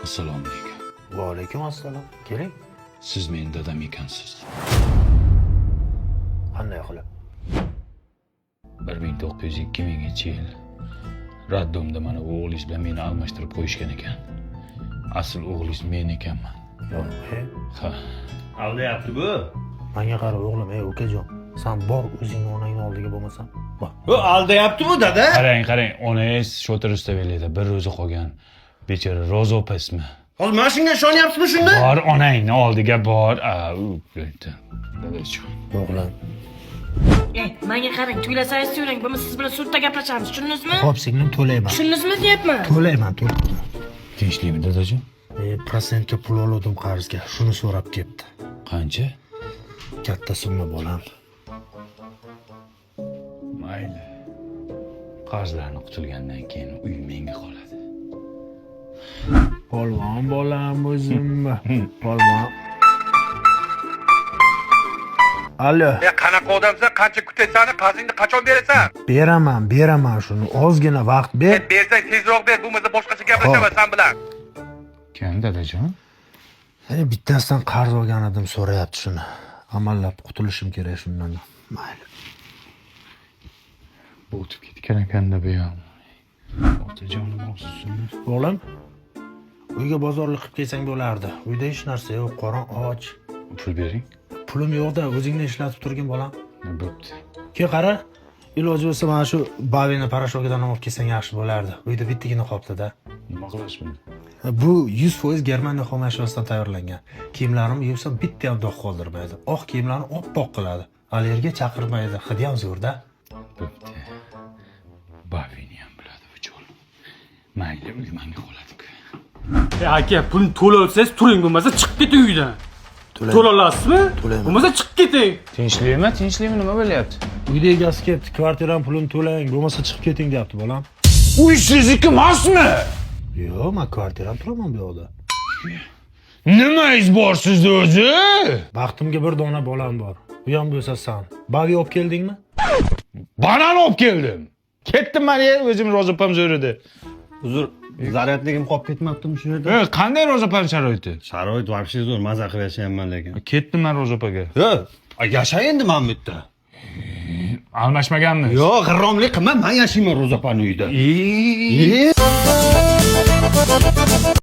Assalomu alaykum. Va alaykum assalom. Keling. Siz meni dadam ekansiz. Qanday qilib? 1902 yil роддом da mana o'g'lingiz bilan meni almashtirib qo'yishgan ekan. Asl o'g'lingiz men ekanman. Yo'q, e? Ha. Aldayapti bu. Manga qara, o'g'lim, ey ukajon. San bor, o'zingni onangni oldiga bo'lmasam. Bor. Bu aldayapti bu, dada. Qarang, qarang, onangiz Shota Rustavelida bir o'zi qolgan. Bechora Roza opa ismi. Hozir mana shunga ishonyapsizmi shunda? Bor, onangni oldiga bor. A, u dadajon. O'g'lim. Ey, menga qarang, to'lasangiz to'lang, bo'lmasa siz bilan sudda gaplashamiz, tushundingizmi? Xo'p, singlim, to'layman. Tushundingizmi deyapman. To'layman, to'layman. Tinchlikmi, dadajon? E, protsentga pul oluvdim qarzga. Shuni so'rab ketdi. Qancha? Katta summa, bolam. Mayli. Qarzlarni qutulgandan keyin uy menga qoladi. Polvon bolam o'zimmi? Polvon. Alo. E, qanaqa odamsan? Qancha kutasan, qarzingni qachon berasan? Beraman, beraman shuni. Ozgina vaqt ber. Bersang, tezroq ber, bo'lmasa boshqacha gaplashaman san bilan. Kim, dadajon? E, bittasidan qarz olgan edim, so'rayapti shuni. Amallab qutulishim kerak shundan. Mayli. Bo'tib ketgan ekanda bu ham. Otajonim olsin. O'g'lim, uyga bozorlik qilib kelsang bo'lardi. Uyda hech narsa yo'q, qorin och. Pul bering. Pulim yo'q-da, o'zingni ishlatib turgin, bolam. Bo'pti. Ke, qara, iloji bo'lsa mana shu Bavini порошок idan olib kelsang yaxshi bo'lardi. Uyda bittagina qolibdi-da. Nima qilasiz buni? Bu 100% Germaniya xom ashyosidan tayyorlangan. Kiyimlarimni yuvsam, bitta ham dog' qoldirmaydi. Oq kiyimlarni oppoq qiladi. Allergiya chaqirmaydi. Hidi ham zo'rda. Bo'pti. Bavini ham biladi bu cho'l. Mayli, uy menga qoladi-ku. E aka, pulni to'la olsangiz turing, bo'lmasa chiqib keting uydan. To'la olasizmi? To'layman. Bo'lmasa chiqib keting. Tinchlikmi? Tinchlikmi? Nima bo'lyapti? Uyda egasi kelibdi, kvartirani pulini to'lang, bo'lmasa chiqib keting deyapti, bolam. Uy sizniki emasmi? Yo'q, men kvartirada turaman bu yoqda. Nimangiz bor sizda o'zi? Baxtimga bir dona bolam bor. U ham bo'lsa san. Bavi olib keldingmi? Banan olib keldim. Ketdim man, o'zim, Roza opam zo'r edi. Uzr, zaryadligim qolib ketmabdimi shu yerda? E, qanday Roza opam sharoiti? Sharoit вообще zo'r, maza qilib yashayapman lekin. Ketdim man Roza opaga. Yo'q, yasha endi mana bu yerda. Almashmaganmiz. Yo'q, g'irromlik qilma, man yashayman Roza opani uyida. E. E.